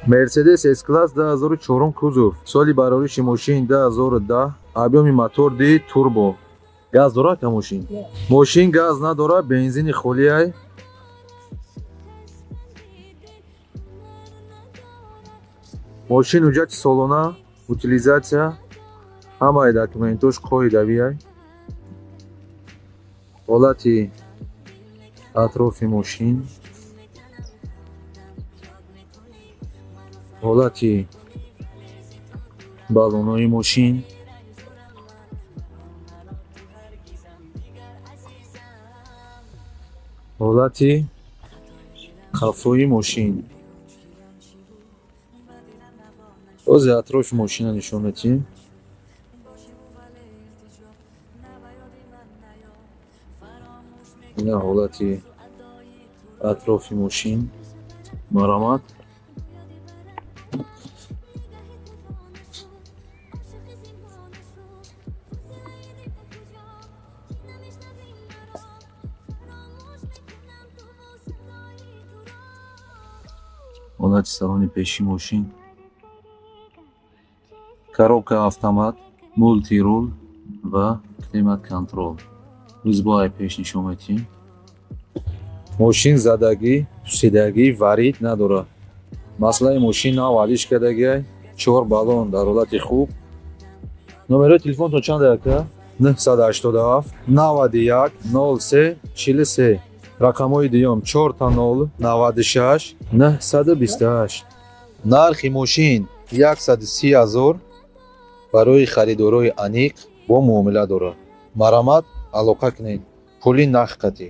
Mercedes S-Class 2004 кузов. Соли барориши мошин 2010, объёми мотор ди турбо. Газ дорад ка мошин? Мошин газ надорад, бензини холиай. Мошин ҳуҷҷати солона, утилизатсия, ҳамаи документош қоидавиай. Ҳолати атрофи мошин, ҳолати баллонҳои мошин, ҳолати қафои мошин. Ози атрофи мошина нишон медиҳем. Ина ҳолати атрофи мошин. Марамат. Ҳолати салони пеши мошин. Коробка автомат, мултирул ва климат-контрол. Рӯзбои пеш нишон медиҳем. Мошин задагӣ, пусидагӣ, варид надорад. Маслаи мошин нав алиш кардагиай, 4 баллон дар ҳолати хуб. Номерои телефонтон чанд ака? 987 91 03 43. Рақамҳои дуюм 4 0 96 928. Нархи мошин 130 000 барои харидорои аниқ бо муомила дорад. Марамат алоқа кунед. Пули нақд қатӣ.